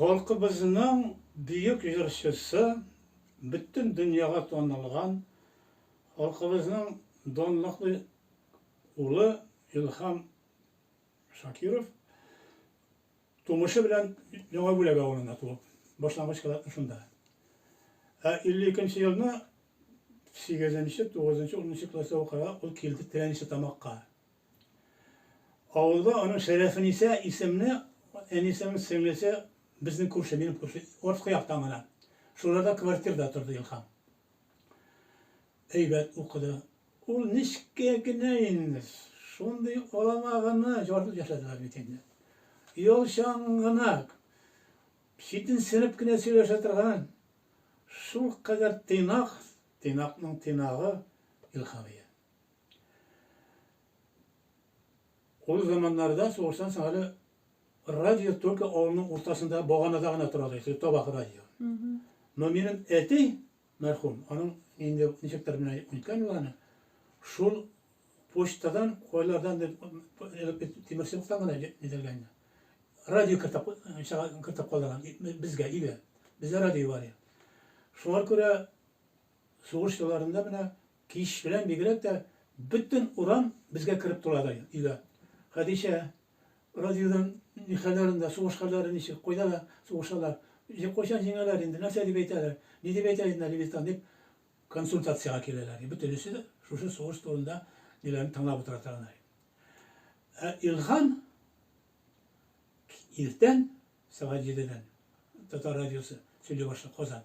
Халкыбызның бөек җырчысы, бөтен дөньяга танылган, халкыбызның данлыклы улы Илһам Шакиров тумышы белән Яңа Бүләк авылында туып, башлангыч классны шунда. Ә 52 нче елны 8 нче, 9 нчы, 10 нчы класста укырга ул килде Теләнче Тамакка. Авылда аның Шәрәфениса исемле әнисенең сеңлесе, безнең күрше, минем күрше, арткы яктан гына. Шуларда квартирда торды Илһам. Әйбәт укыды. Ул нечкә генә инде, шундый алама гына җарлы яшәделәр бит инде. Оялчан гына, читенсенеп кенә сөйләшә торган, шулкадәр тыйнак, тыйнакның тыйнагы Илһамия. Ул заманнарда сугыштан соң әле радио только авылның уртасында баганада гына тора иде, табак радио. Но минем әти, мәрхүм, аның инде ничектер менә үткән ул аны, шул почтадан, кайлардан тимерчыбыктан гына нидергән. Радио кертеп, кертеп калдырган безгә, өйгә. Бездә радио бар иде. Шуңа күрә сугыш елларында менә Кич белән бигрәк тә бөтен урам безгә кереп тула да өйгә. Хәдичә, радиодан ни хәлләр анда, сугыш хәлләре ничек, кайда да сугышалар, кайчан җиңәләр инде, нәрсә дип әйтәләр, ни дип әйтә инде Левитан дип консультациягә киләләр. Бөтенесе дә шушы сугыш турында ниләрне тыңлап утыра торганнар. Ә Илһам иртән Сәгать җидедән татар радиосы сөйли башлый, Казан.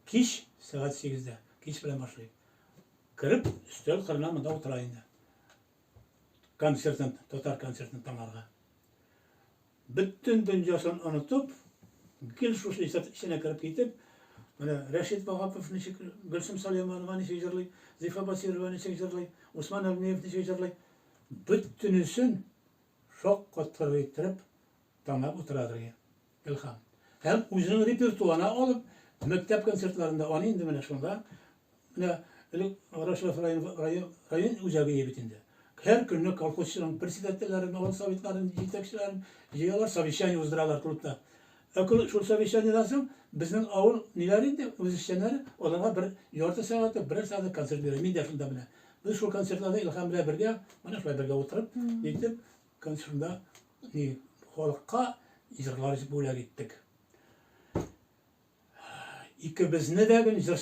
Кич сәгать сигездә, кич белән башлый. Кереп, өстәл кырына монда утыра инде. Концертын, татар концертын тыңларга. Бөтен дөньясын онытып, гел шушы иҗат эченә кереп китеп, менә Рәшит Ваһапов ничек, Гөлсем Сөләйманова ничек җырлый, Зифа Басирова ничек җырлый, Усман Әлмиев ничек җырлый, бөтенесен шаккатырып иттереп Тыңлап утырадыр Илһам. Һәм үзенең репертуарына алып, мәктәп концертларында аны инде менә шунда, менә элек Ворошилов район, район, район үзәге бит инде. Һәр көнне колхозчының председательләрен, авыл советларын, җитәкчеләрен җыялар, совещание уздыралар клубта. Ә шул совещаниедән соң безнең авыл ниләр инде, үзешчәннәре, аларга бер ярты сәгатьлек, берәр сәгатьлек концерт бирә. Мин дә шунда менә. Без шул концертларда Илһам белән бергә, менә шулай бергә утырып, нитеп, Шунда ни халыкка җырлар бүләк иттек. Икебезне дә гел җыр.